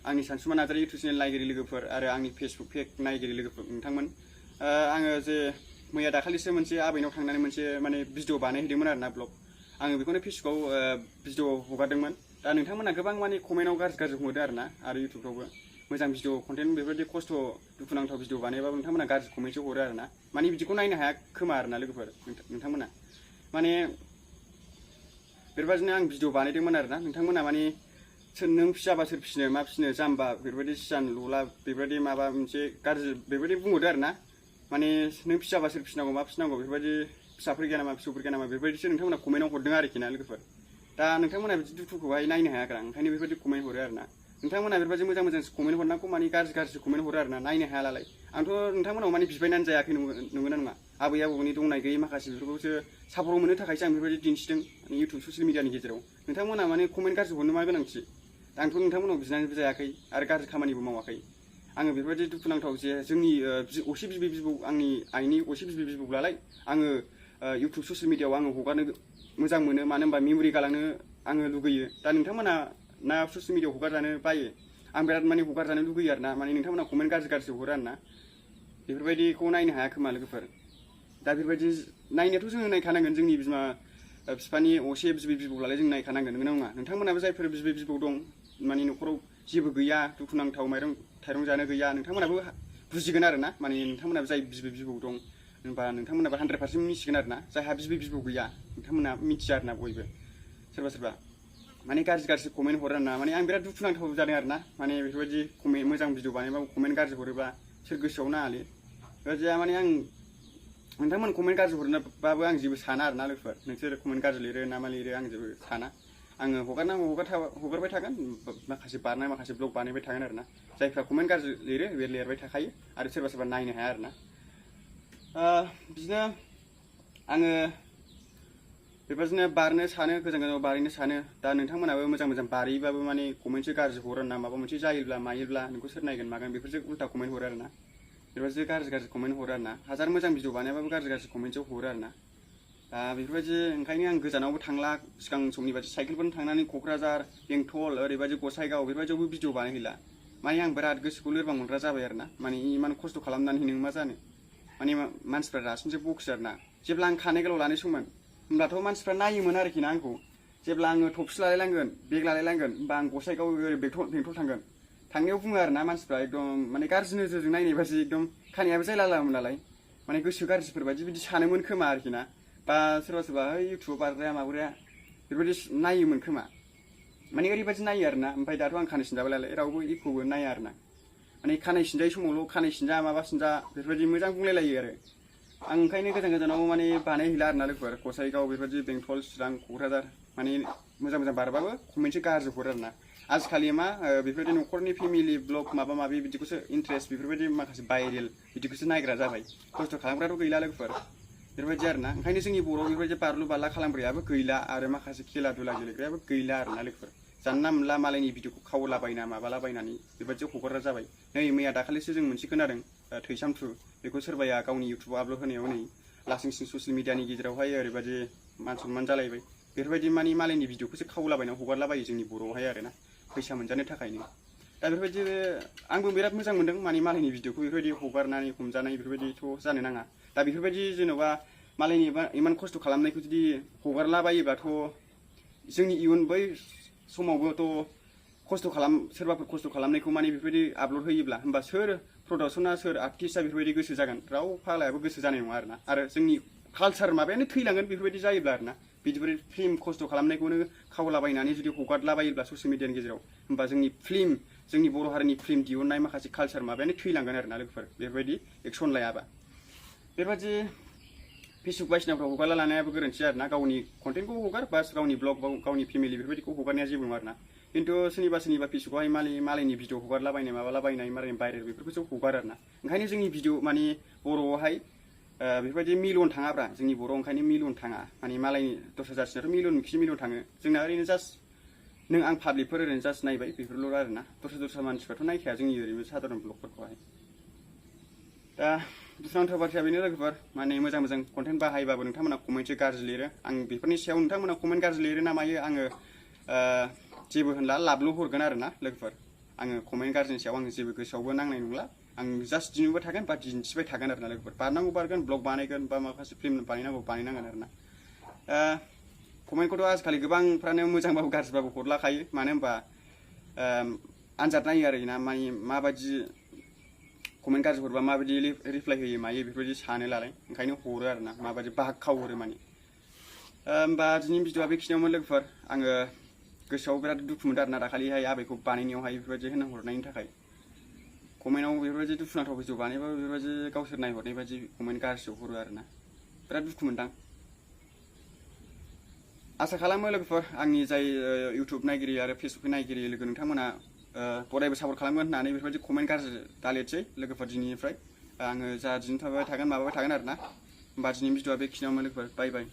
आंनि सानसुमा Narzary YouTube channel नायगिरि लोगोफोर आरो आंनि फेसबुक पेज नायगिरि लोगोफोर नोंथांमोन आङो जे मैया दाखालिसो मोनसे आबैनाव थांनानै मोनसे माने भिडिअ बानायहैदोंमोन आरोना ब्लग आङो बेखौनो फेसबुकाव भिडिअ हगारदोंमोन दा नोंथांमोना गोबां माने कमेन्टआव गाज्रि हरदो आरोना आरो इउटुबफ्रावबो मोजां भिडिअ कन्टेन्ट बेबायदि खस्थ' दुखुनांथाव भिडिअ बानायबाबो नोंथांमोना गाज्रि कमेन्टसो हरो आरोना माने बिदिखौ नायनो हाया खोमा आरोना लोगोफोर नोंथांमोना माने बेबायदिनो आं भिडिअ बानायदोंमोन आरोना नोंथांमोना माने नों फिसाबा सोर फिसिनो मा फिसिनो जाम्बा बेबायदि सियान लुला बेबायदि माबा मोनसे गाज्रि बेबायदि बुंहरदो आरोना माने नों फिसाबा सोर फिसिनांगौ मा फिसिनांगौ बेबायदि फिसाफोर गैया नामा फिसौफोर गैया नामा बेबायदिसो नोंथांमोना कमेन्टआव हरदों आरोखि ना लोगोफोर दा नोंथांमोना बिदि दुखुखौहाय नायनो हायाखै ओंखायनो बेबायदि कमेन्ट हरो आरोना नोंथांमोना बेबायदि मोजां कमेन्ट हरनांगौ माने गाज्रि कमेन्ट हरो आरोना नायनो हायालाय आंथ' नोंथांमोनाव माने बिबायनानै जायाखै नंगौना नङा आबै आबौनि दंनाय गैयै माखासे बेफोरखौसो सापर्ट मोननो थाखायसो आं बेबायदि दिन्थिदों इउटुब ससियेल मिडियानि गेजेराव नोंथांमोना माने कमेन्ट गाज्रि हरनो मा गोनांथि आंथ' नोंथांमोनाव बिनानैबो जायाखै आरो गाज्रि खामानिबो मावाखै आङो बेबायदि दुखुनांथाव जे जोंनि असे बिबै बिबौ आंनि आइनि असे बिबै बिबौब्लालाय आङो इउटुब ससियेल मिडियाआव आङो हगारनो मोजां मोनो मानो होनबा मेम'रि गालांनो आङो लुगैयो दा नोंथांमोना ना ससियेल मिडियाआव हगारजानो बायो आं बिराद माने हगारजानो लुगैयो आरोना माने नोंथांमोना कमेन्ट गाज्रि हरो आरोना बेफोरबायदिखौ नायनो हाया खोमा लोगोफोर दा बेबायदि नायनायाथ' जोङो नायखानांगोन जोंनि बिमा बिफानि असे बिबै बिबौब्लालाय जों नायखानांगोन नंगौना नङा नोंथांमोनाबो जायफोर बिबै बिबौ दं माने न'खराव जेबो गैया दुखुनांथाव माइरं थाइरं जानो गैया नोंथांमोनाबो बुजिगोन आरोना माने नोंथांमोनाबो जाय बिबै बिबौ दं होनबा नोंथांमोनाबो 100% मिथिगोन आरोना जायहा बिबै बिबौ गैया नोंथांमोना मिथिया आरोना बयबो सोरबा माने गाज्रि कमेन्ट हरो आरोना माने आं बिराद दुखुनांथाव जादों आरोना माने बेफोरबायदि कमेन्ट मोजां भिडिअ बानायबाबो कमेन्ट गाज्रि हरोबा सोर गोसोआव नाङालै बेबायदिया माने आं नोंथांमोन कमेन्ट गाज्रि हरनोबाबो आं जेबो साना आरोना लोगोफोर नोंसोर कमेन्ट गाज्रि लिरो ना मा लिरो आं जेबो साना आङो हगारनांगौ हगारबाय थागोन माखासे बारनाय माखासे ब्लग बानायबाय थागोन आरोना जायफ्रा कमेन्ट गाज्रि लिरो बे लिरबाय थाखायो आरो सोरबा नायनो हाया आरोना बिदिनो आङो बेबायदिनो बारनो सानो गोजानाव बारहैनो सानो दा नोंथांमोनाबो मोजां बारहैबाबो माने कमेन्टसो गाज्रि हरो ना माबा मोनसे जायोब्ला मायोब्ला नोंखौ सोर नायगोन मागोन बेफोरसो उल्था कमेन्ट हरो आरोना बेबायदि गाज्रि कमेन्ट हरो आरोना हाजार मोजां भिडिअ बानायाबाबो गाज्रि कमेन्टसो हरो आरोना दा बेफोरबायदि ओंखायनो आं गोजानावबो थांला सिगां समनि बायदि साइकेलफोरजों थांनानै क'क्राझार बेंटल ओरैबायदि गसाइगाव बेफोरबायदियावबो भिडिअ बानायहैला माने आं बिराद गोसोखौ लोरबां मोनग्रा जाबाय आरोना माने इमान खस्थ' खालामनानै नों मा जानो माने मानसिफ्रा रासिनसो बखियो आरोना जेब्ला आं खानाय गोलाव लानाय सममोन होमब्लाथ' मानसिफ्रा नायोमोन आरोखि ना आंखौ जेब्ला आङो थफि लालायलांगोन बेग लालायलांगोन होमबा आं गसाइगाव ओरै बेंटल थांगोन थांनायाव बुङो आरोना मानसिफ्रा एकदम माने गाज्रि नोजोरजों नायनाय बायदि एकदम खानायाबो जायलालामोन नालाय माने गोसो गाज्रिफोर बायदि बिदि सानोमोन खोमा आरोखि ना बा सोरबा है इउटुबाव बारग्राया माबाग्राया बेफोरबायदि नायोमोन खोमा माने ओरैबायदि नायो आरोना ओमफ्राय दाथ' आं खानाय सिनजाबायलाय रावबो एखौबो नाया आरोना माने खानाय सिनजायै समावल' खानाय सिनजा माबा सिनजा बेफोरबायदि मोजां बुंलायलायो आरो आं ओंखायनो गोजानाव माने बानायहैला आरोना लोगोफोर गसाइगाव बेबायदि बेंटल चिरां क'क्राझार माने मोजां बारबाबो कमेन्टसो गाज्रि हरो आरोना आजिखालि मा बेफोरबायदि न'खरनि फेमिलि ब्लग माबा माबि बिदिखौसो इन्टारेस्ट बेफोरबायदि माखासे भाइरेल बिदिखौसो नायग्रा जाबाय खस्थ' खालामग्राथ' गैला लोगोफोर बेफोरबायदि आरोना ओंखायनो जोंनि बर'आव बेफोरबायदि बारलु बारला खालामग्रायाबो गैला आरो माखासे खेला दुला गेलेग्रायाबो गैला आरोना लोगोफोर जानला मोनला मालायनि भिडिअखौ खावलाबायना माबालाबायनानै बेबायदि हगारग्रा जाबाय नै मैया दाखालिसो जों मोनसे खोनादों थैसाम थु बेखौ सोरबाया गावनि इउटुबाव आपल'ड होनायाव नै लासिंसिं ससियेल मिडियानि गेजेरावहाय ओरैबायदि मान सनमान जालायबाय बेफोरबायदि माने मालायनि भिडिअखौसो खावलाबायना हगारलाबायो जोंनि बर'आवहाय आरोना फैसा मोनजानो थाखायनो दा बेफोरबायदि आंबो बिराद मोजां मोनदों माने मालायनि भिडिअखौ बेफोरबायदि हगारनानै हमजानाय बेफोरबायदिथ' जानो नाङा दा बेफोरबायदि जेन'बा मालायनि इमान खस्थ' खालामनायखौ जुदि हगारलाबायोब्लाथ' जोंनि इयुन बै समावबोथ' सोरबाफोर खस्थ' खालामनायखौ माने बेफोरबायदि आपल'ड होयोब्ला होमबा सोर प्रडाक्सना सोर आर्टिस्टआ बेफोरबायदि गोसो जागोन राव फाग्लायाबो गोसो जानाय नङा आरोना आरो जोंनि कालसार माबायानो थैलांगोन बेफोरबायदि जायोब्ला आरोना बिदिफोर फिल्म खस्थ' खालामनायखौनो खावलाबायनानै जुदि हगारलाबायोब्ला ससियेल मिडियानि गेजेराव होमबा जोंनि बर' हारिनि फिल्म दिहुननाय माखासे कालसार माबायानो थैलांगोन आरोना लोगोफोर बेफोरबायदि एक्सन लायाबा बेबायदि फेसबुक बायदिसिनाफ्राव हगारला लानायाबो गोरोन्थि आरोना गावनि कन्टेन्टखौ हगार बास गावनि ब्लग गावनि फेमिलि बेफोरबायदिखौ हगारनाया जेबो नङा आरोना खिन्थु सोरनिबा फेसबुकआवहाय मालायनि भिडिअ हगारलाबायनाय माबालाबायनाय मालायनि भाइरेल बेफोरखौसो हगारो आरोना ओंखायनो जोंनि भिडिअ माने बर'आवहाय बेफोरबायदि मिलियन थाङाब्रा जोंनि बर'आव ओंखायनो मिलियन थाङा माने मालायनि दस्रा जाथिनाथ' मिलियन थाङो जोंना ओरैनो जास्ट नों आं पाब्लिकफोर ओरैनो जास्ट नायबाय बेफोरल' आरोना दस्रा मानसिफ्राथ' नायखाया जोंनि ओरैनो साधारन ब्लगफोरखौहाय दा दुखुनांथाव बाथ्राया बेनो लोगोफोर माने मोजां कन्टेन्ट बाहायबाबो नोंथांमोना कमेन्टसो गाज्रि लिरो आं बेफोरनि सायाव नोंथांमोना कमेन्ट गाज्रि लिरो ना मायो आङो जेबो होनला लाबल' हरगोन आरोना लोगोफोर आङो कमेन्ट गाज्रिनि सायाव आङो जेबो गोसोआवबो नांनाय नंला आं जास्ट दिनुबाय थागोन बा दिन्थिबाय थागोन आरोना लोगोफोर बारनांगौ बारगोन ब्लग बानायगोन बा माखासे फिल्म बानायनांगौ बानायनांगोन आरोना कमेन्टखौथ' आजिखालि गोबांफ्रानो मोजांबाबो गाज्रिबाबो हरलाखायो मानो होनबा आनजाद नायो आरोना माने माबायदि कमेन्ट गाज्रि हरबा माबायदि रिप्लाय होयो मायो बेफोरबायदि सानो लालाय ओंखायनो हरो आरोना माबायदि बाहाग खावहरो माने होमबा दिनैनि भिडिअआ बेखिनियावमोन लोगोफोर आङो गोसोआव बिराद दुखु मोनदों आरोना दाखालिहाय आबैखौ बानायनायावहाय बेफोरबायदि होनना हरनायनि थाखाय कमेन्टआव बेफोरबायदि दुखुनांथाव भिडिअ बानायबाबो बेफोरबायदि गावसोर नायहरनाय बायदि कमेन्ट गाज्रियाव हरो आरोना बिराद दुखु मोनदां आसा खालामो लोगोफोर आंनि जाय इउटुब नायगिरि आरो फेसबुक नायगिरि लोगो नोंथांमोना बरायबो सापर्ट खालामगोन होननानै बेफोरबायदि कमेन्ट गाज्रि दालिरसै लोगोफोर दिनैनिफ्राय आङो जा दिनै थाबाय थागोन माबाबाय थागोन आरोना होमबा दिनैनि भिडिअआ बेखिनियावनो लोगोफोर बाय बाय